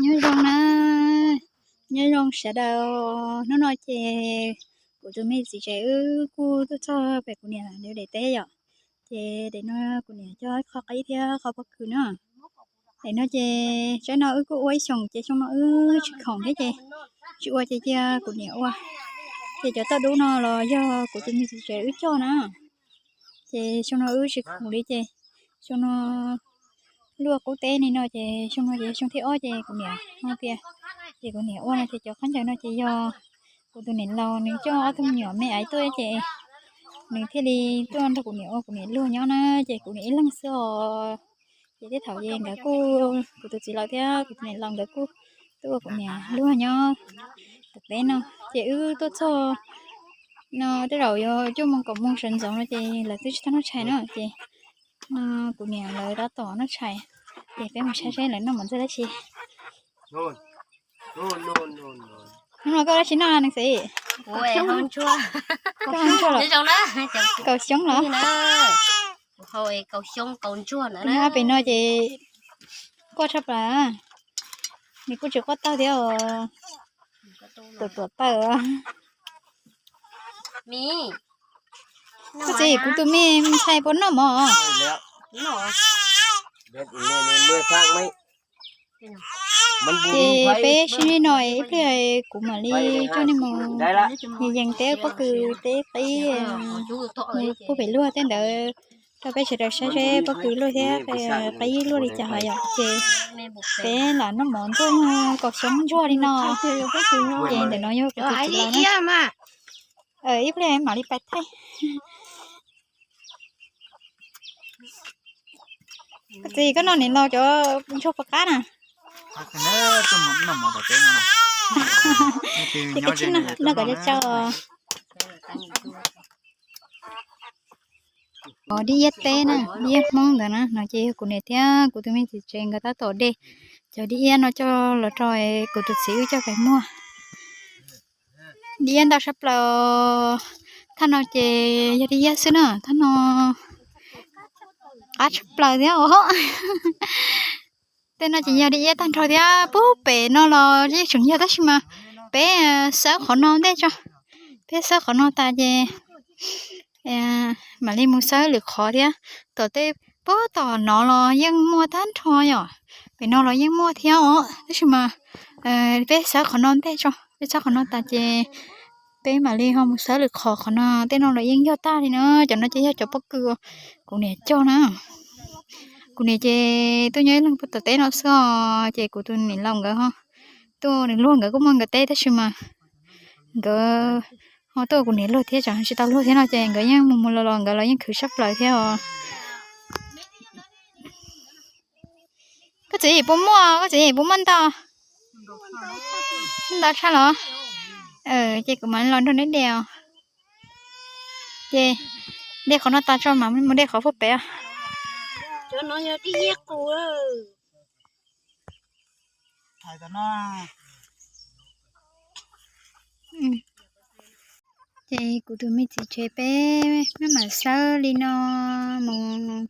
Nyob zoo na, nyob zoo sawv daws. Hnub no ces kuv tus me txiv tsev wb kuj tuaj txog pem kuv niam lawv daim teb yom. Ces daim no kuv niam coj ib qho qib thiab qho pob kws na. Daim no ces tsaib no wb kuj ua ib xyoos ces xyoo no wb tsis khoom thiab ces tsis ua ces cia kuv niam ua. Ces cov toj dub no los yog kuv tus me txiv tsev wb coj na. Ces xyoo no wb tsis khoom li ces xyoo no luaj qub teb li no ces xyoo no ces xyoo thib ob ces kuv niam no tias, ces kuv niam ua no ces cov khaub ncaws no ces yog kuv tus niam laus nws coj ob tug me nyuam me aiv tuaj ces nws thiaj li tuaj nrog kuv niam ua, kuv niam luag nyob na, ces kuv niam ib leeg xwb os. Ces tej thaum ces nkawd kuj, kuv tus txiv laus thiab kuv tus niam laus nkawd kuj tuaj ua kuv niam luag nyob tom teb no. Ces wb tuaj txog no tej zaum yuav cuaj moos kaum moos sawv ntxov no ces lawv twb tsis tau noj tshais na ces kuv niam lawv tab tom noj tshais. Ces peb mus saib seb lawv noj mov ntxuaj dab tsi. Hnub no koj dab tsi noj nees xwb? Koj hau ntsuag los? Kaus xyoob, kaus ntsuag na. Pem no ces quaj tshaj plaws, nws kuj tsis quaj tawg thiab os. Tuam tuam taw. Koj txiv, kuv tus me ntxhais puas noj mov? Ces peb sib ntsib no ib pliag kuv mam li coj nej mus yees teb pob kws teb qib, mus puag pem luag tej ntawd rau peb sawv daws saib seb pob kws luaj thiab qib luaj li cas hos yom. Ces peb lam noj mov ntxuaj kaus xyoob ntsuag li no. Ces ntawm no yog kuv tus txiv laus na. Ib pliag mam li pais thaij. Txiv, koj noj niam laus cov ntsuag puas qab na? Noj kom tsau tsau. Os, dib iab teb na, dib iab Hmoob ntawd na, no ces yog kuv niam thiab kuv tus me txiv tsev nkawd tab tom de cov dib iab no coj los rau kuv tus txiv wb coj pem muag. Dib iab ntau sab plaws. Thaj no ces yog dib iab xwb na, thaj no qab tshaj plaws thiab os. Tej no ces yog dib iab tag nrho thiab, puag pem no los yeej tseem yog tab sis mas peb xawb qhov no ntej tso. Peb xawb qhov no tas ces mam li mus xawb lwm qhov thiab. Tom tej puag tom no los yeej muaj tag nrho yom, pem no los yeej muaj thiab os tab sis mas peb xawb qhov no ntej tso, peb xawb qhov no tas ces peb mam li ho mus xawb lwm qhov, qhov no tej no los yeej yog tag li na. Cov no ces yog cov pob kws kuv niam cog na. Kuv niam ces tuaj nyob ib leeg puag tom teb no xwb os, ces kuv tus niam laus nkawd ho tuaj, nws luag nkawd kuj muaj nkawd teb tab sis mas nkawd ho tuaj kuv niam luag thiab, tsam tsis tau luag thiab no ces nkawd yeej mus mus los los nkawd los yeej khwv sab plaws thiab os. Koj txiv puas muaj, koj txiv puas muaj ntau? Ntau tshaj los? Ces kuv mam los nrog neb de os. Ces de qhov no tas tso mam mus de qhov puag pem. Ces kuv tus me txiv tsev peb maj mam xawb li no mus,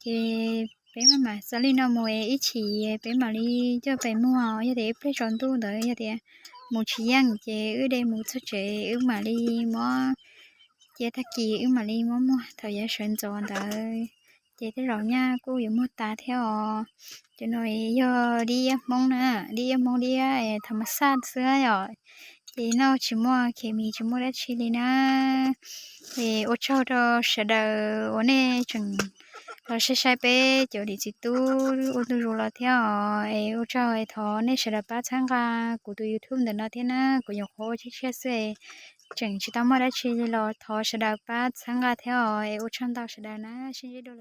ces peb maj mam xawb li no mus es ib chim peb mam li coj pem muag, yog tias ib pliag tsaus ntuj ntawd yog tias mus tsis yeej ces wb de mus txog tsev wb mam li muab, ces tag kis wb mam li muab muag thaum yav sawv ntxov ntawd. Ces tej zaum nyaj kuj yuav muag tas thiab os. Cov no yog dib iab Hmoob na, dib iab Hmoob, dib iab tham mas xaj xwb yom. Ces noj tsis muaj khes mis tsis muaj dab tsi li na. Es ua tsaug rau sawv daws uas nej tseem los saib saib peb cov niam txiv tub ua ntu zus los thiab os. Es ua tsaug, thov nej sawv daws pab txhawb nqa kuv tus YouTube ntawm no thiab na, kuv nyuam qhuav ua tshiab tshiab xwb, tseem tsis tau muaj dab tsi li los thov sawv daws pab txhawb nqa thiab os. Es ua tsaug ntau sawv daws na, sib ntsib dua.